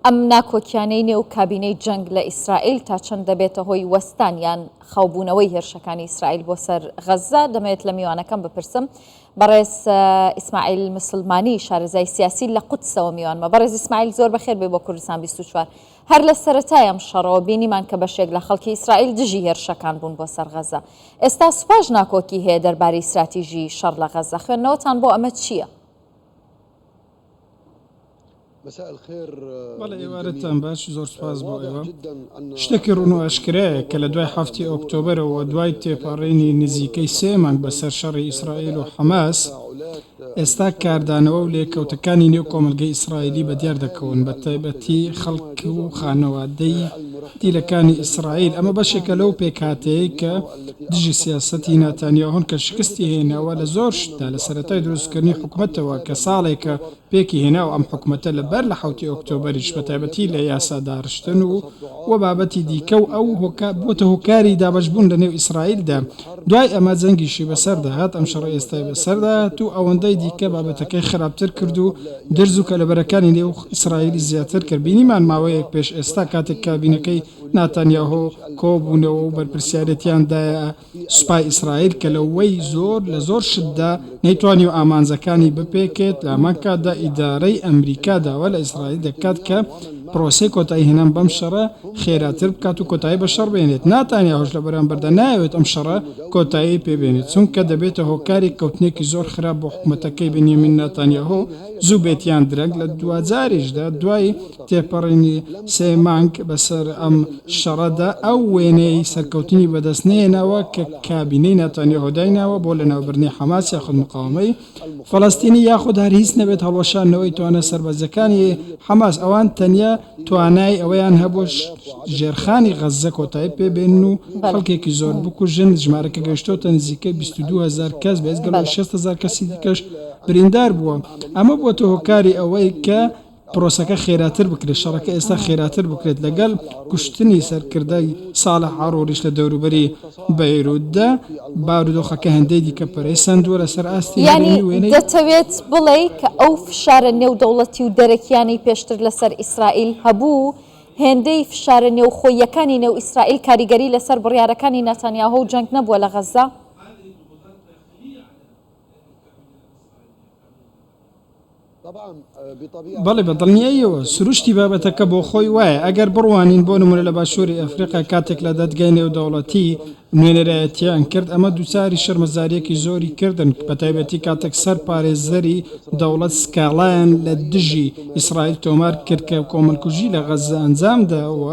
ئەم ناکۆکیانەی نێو کابینەی جەنگ لە ئیسرائیل تا چەند دەبێتە هۆی وەستان یان خاوبوونەوەی هێرشەکانی ئیسرائیل بۆ سەر غەززە؟ دەمەوێت لە میوانەکەم بپرسم. بەڕێز ئیسماعیل مسلمانی شارەزای سیاسی لە قودسەوە میوانمە. بەڕێز ئیسماعیل زۆر بەخێر بێی بۆ کوردستان 24. هەر لە سەرەتای ئەم شەڕەوە بینیمان کە بەشێک لە خەڵکی ئیسرائیل دژی هێرشەکان بوون بۆ سەر غەززە. ئێستا سوپاش ناکۆکی هەیە دەربارەی ستراتیژی شەڕ لە غەززە. خوێندنەوەتان بۆ ئەمە چییە؟ بەڵێ ئێوارەتان باش زۆر سوپاس بۆ ئێوە. شتێکی ڕوون و ئاشکرایە کە لە دوای حەفتی ئۆکتۆبەرەوە دوای تێپەڕینی نزیکەی سێ مانگ بەسەر شەڕی ئیسرائیل و حەماس، ئێستا کاردانەوە و لێکەوتەکانی نێو کۆمەڵگەی ئیسرائیلی بەدیار دەکەون، بەتایبەتی خەڵک و خانەوادەی دیلەکانی ئیسرائیل. ئەمە بەشێکە لەو پێکهاتەیەی کە دژی سیاسەتی ناتانیاهۆن کە شکستی هێناوە لە زۆر شتدا لە سەرەتای دروستکردنی حکومەتەوە کە ساڵێکە پێکی هێناوە ئەم حکومەتە لە بەر لە حەوتی ئۆکتۆبەریش بە تایبەتی لە یاسا داڕشتن و و بابەتی دیکە و ئەو بۆتە هۆکاری دابەش بوون لە نێو ئیسرائیلدا دوای ئەمە جەنگیشی بەسەردا هات ئەم شەڕە ئێستای بەسەردا هات و ئەوەندەی دیکە بابەتەکەی خراپتر کرد و درز و کەلەبەرەکانی نێو ئیسرائیلی زیاتر کرد بینیمان ماوەیەک پێش ئێستا کاتێک کابینەکەی ناتانیاهۆ کۆبوونەوە و بەرپرسیارێتیان دایە سوپای ئیسرائیل کە لەوەی زۆر لە زۆر شتدا نەیتوانیوە ئامانجەکانی بپێکێت، لە هەمان کاتدا ئیدارەی ئەمریکا داوا لە ئیسرائیل دەکات کە پرۆسەی کۆتاییهێنان بەم شەڕە خێراتر بکات و کۆتایی بە شەڕ بێنێت، ناتانیاهۆش لە بەرامبەردا نایەوێت ئەم شەڕە کۆتایی پێ بێنێت، چونکە دەبێتە هۆکاری کەوتنێکی زۆر خراپ بۆ حکومەتەکەی بنیامین ناتانیاهۆ زوو بێت یان درەنگ، لە دواجاریشدا دوای تێپەڕینی سێ مانگ بەسەر ئەم شەڕەدا، ئەو وێنەی سەرکەوتنی بەدەست نەهێناوە کە کابینەی ناتانیاهۆ دایناوە بۆ لەناوبردنی حەماس یاخود مقاوەمەی فەلەستینی یاخود هەر هیچ نەبێت هەڵوەشاندنەوەی توانا سەربازییەکانی حەماس. ئەوان تەنیا توانای ئەوەیان هەبوو ژێرخانی غەززە کۆتایی پێ بێنن و خەڵکێکی زۆر بکوژن، ژمارەکە گەیشتۆتە نزیکەی 22 هەزار کەس، بێجگە لەوەی 60 هەزار کەسی دیکەش بریندار بووە. ئەمە بووەتە هۆکاری ئەوەی کە پرۆسەکە خێراتر بکرێت، شەڕەکە ئێستا خێراتر بکرێت، لەگەڵ کوشتنی سەرکردەی ساڵح عەروریش لە دەوروبەری بەیروتدا، بارودۆخەکە هێندەی دیکە پەرەی سەندووە لەسەر ئاستی یانی هەرێمی وێنەی. دەتەوێت بڵێی کە ئەو فشارە نێودەوڵەتی و دەرەکییانەی پێشتر لەسەر ئیسرائیل هەبوو، هێندەی فشارە نێوخۆییەکانی نێو ئیسرائیل کاریگەری لەسەر بڕیارەکانی ناتانیاهۆ و جەنگ نەبووە لە غەززە؟ بەڵێ بە دڵنیاییەوە، سروشتی بابەتەکە بۆ خۆی وایە، ئەگەر بڕوانین بۆ نموونە لە باشووری ئەفریقا کاتێک لە دادگای نێودەوڵەتی نوێنەرایەتییان کرد، ئەمە دووچاری شەرمەزارییەکی زۆری کردن، بەتایبەتی کاتێک سەر پارێزەری دەوڵەت سکاڵایان لە دژی ئیسرائیل تۆمار کرد کە کۆمەڵکوژی لە غەززە ئەنجام دا و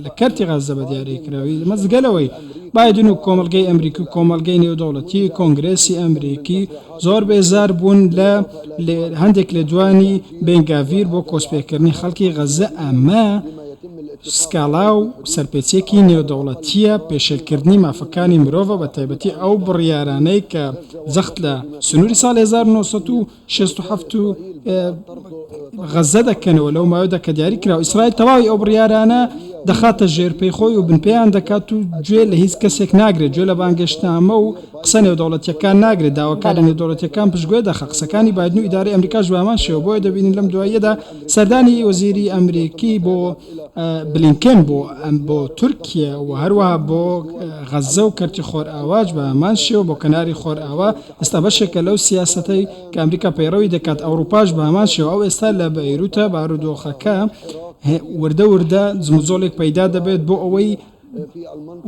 لە کەرتی غەززە بە دیاریکراوی، ئەمە جگە لەوەی بایدن و کۆمەڵگەی ئەمریکی و کۆمەڵگەی نێودەوڵەتی، کۆنگرێسی ئەمریکی، زۆر بێزار بوون لە هەندێک لێدوانی بێن گاڤیر بۆ کۆچپێکردنی خەڵکی غەززە، ئەمە سکاڵا و سەرپێچییەکی نێودەوڵەتییە، پێشێلکردنی مافەکانی مرۆڤە، بەتایبەتی ئەو بڕیارانەی کە جەخت لە سنووری ساڵی 1967 و غەززە دەکەنەوە لەو ماوەدا کە دیاری کراوە ئیسرائیل تەواوی ئەو بڕیارانە دەخاتە ژێر پێی خۆی و بنپێیان دەکات و گوێ لە هیچ کەسێک ناگرێت گوێ لە بانگێشتنامە و قسە نێودەوڵەتیەکان ناگرێت داواکاری نێودەوڵەتیەکان پشتگوێ دەخا قسەکانی بایدن و ئیدارەی ئەمریکاش بە هەمان شێوە بۆیە دەبینین لەم دواییەدا سەردانی وەزیری ئەمریکی بۆ بلینکن بۆ ئەم بۆ تورکیا و هەروەها بۆ غەززە و کەرتی خۆرئاواش بە هەمان شێوە بۆ کەناری خۆرئاوا ئێستا بەشێکە لەو سیاسەتەی کە ئەمریکا پەیڕەوی دەکات، ئەوڕوپاش بە هەمان شێوە، ئەو ئێستا لە بەیروتە، بارودۆخەکە وردە وردە جموجۆڵێک پەیدا دەبێت بۆ ئەوەی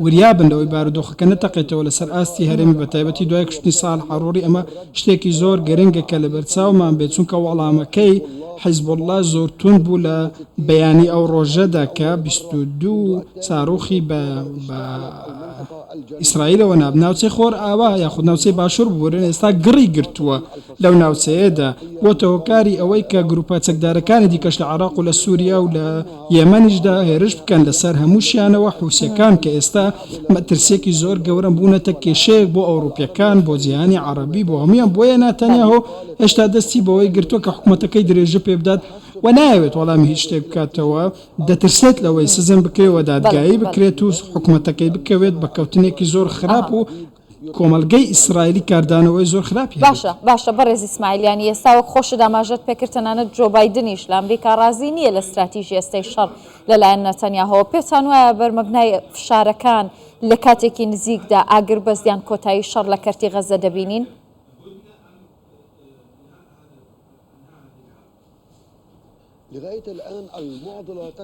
وریا بن لەوەی بارودۆخەکە نەتەقێتەوە لەسەر ئاستی هەرێمی بەتایبەتی دوای کوشتنی ساڵح عەروری، ئەمە شتێکی زۆر گرنگە کە لەبەرچاومان بێت، چونکە وەڵامەکەی حیزبوڵڵا زۆر توند بوو لە بەیانی ئەو ڕۆژەدا کە 22 ساروخی بە ئیسرائیلەوە نا ناوچەی خۆرئاوا یاخود ناوچەی باشوور ببورن ئێستا گڕی گرتووە لەو ناوچەیەدا بۆتە هۆکاری ئەوەی کە گروپە چەکدارەکانی دیکەش لە عێراق و لە سووریا و لە یەمەنیشدا هێرش بکەن لەسەر هەمووشیانەوە حوسیەکان کە ئێستا مەترسیەکی زۆر گەورەن بوونەتە کێشەیەک بۆ ئەوروپیەکان بۆ جیهانی عەڕەبی بۆ هەموویان بۆیە ناتانیاهۆ هێشتا دەستی بەوەی گرتووە کە حکومەتەکەی درێژە پێبدات و نایەوێت وەڵامی هیچ شتێک بکاتەوە دەترسێت لەوەی سزن بکرێت و دادگایی بکرێت و حکومەتەکەی بکەوێت بە کەوتنێکی زۆر خراپ و. کۆمەڵگەی ئیسرائیلی کاردانەوەی زۆر خراپی هەبێت. باشە باشە بەڕێز ئیسماعیل یانی ئێستا وەک خۆشت ئاماژەت پێکرد تەنانەت جۆ بایدنیش لە ئەمریکا ڕازی نییە لە ستراتیژی ئێستای شەڕ لەلایەن نەتەنیاهۆوە پێتان وایە بەرمەبنای فشارەکان لە کاتێکی نزیکدا ئاگربەست یان کۆتایی شەڕ لە کەرتی غەززە دەبینین؟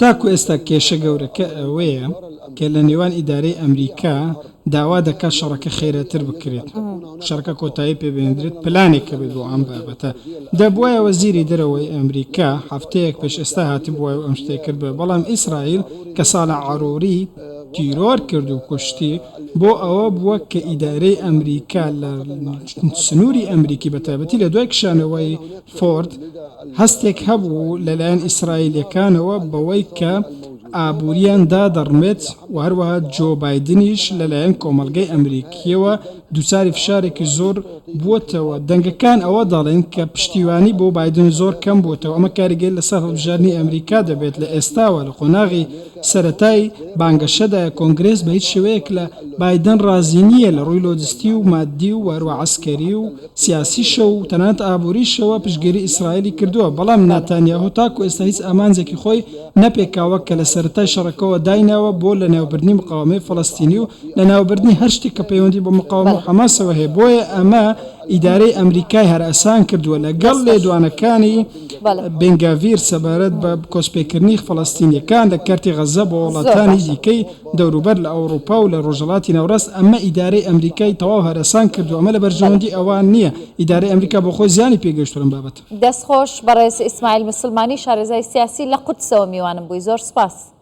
تاکو ئێستا کێشە گەورەکە ئەوەیە کە لە نێوان ئیدارەی ئەمریکا داوا دەکات شەڕەکە خێراتر بکرێت، شەڕەکە کۆتایی پێ بهێندرێت، پلانێک هەبێت بۆ ئەم بابەتە. دەبوایە وەزیری دەرەوەی ئەمریکا هەفتەیەک پێش ئێستا هاتبوایە و ئەم شتەی کردبایە، بەڵام ئیسرائیل کە ساڵح عەروری تیرۆر کرد و کوشتی، بۆ ئەوە بووە کە ئیدارەی ئەمریکا لە سنووری ئەمریکی بە تایبەتی لە دوای کشانەوەی فۆرد هەستێک هەبوو لەلایەن ئیسرائیلیەکانەوە بەوەی کە ئابووریان دادەڕمێت و هەروەها جۆ بایدنیش لەلایەن کۆمەڵگەی ئەمریکیەوە دووچاری فشارێکی زۆر بووەتەوە، دەنگەکان ئەوە دەڵێن کە پشتیوانی بۆ بایدن زۆر کەم بووەتەوە، ئەمە کاریگەری لەسەر هەڵبژاردنی ئەمریکا دەبێت، لە ئێستاوە لە قۆناغی سەرەتای بانگەشەدایە، کۆنگرێس بە هیچ شێوەیەک لە بایدن ڕازی نییە لە ڕووی لۆجستی و ماددی و هەروەها عەسکەری و سیاسیشەوە و تەنانەت ئابووریشەوە پشتگیری ئیسرائیلی کردووە، بەڵام ناتانیاهۆ تاکو ئێستا هیچ ئامانجێکی خۆی نەپێکاوە کە لە سەرەتای شەڕەکەوە دایناوە بۆ لەناوبردنی مقاوەمەی فەڵەستینی و لەناوبردنی هەر شتێک کە پەیوەندی بە مقاوەمە و حەماسەوە هەیە، بۆیە ئەمە ئیدارەی ئەمریکای هەراسان کردووە لەگەڵ لێدوانەکانی بێنگاڤیر سەبارەت بە کۆچپێکردنی فەڵەستینییەکان لە کەرتی غەززە بۆ وڵاتانی دیکەی دەوروبەر لە ئەوڕوپا و لە ڕۆژهەڵاتی ناوەڕاست، ئەمە ئیدارەی ئەمریکای تەواو هەرەسان کردووە، ئەمە لە بەرژەوەندی ئەوان نییە، ئیدارەی ئەمریکا بۆ خۆی زیانی پێگەیشتووە لەم بابەتە. دەست خۆش بەڕێز ئیسماعیل مسلمانی شارەزای سیاسی لە قودسەوە میوانم بووی زۆر سوپاس.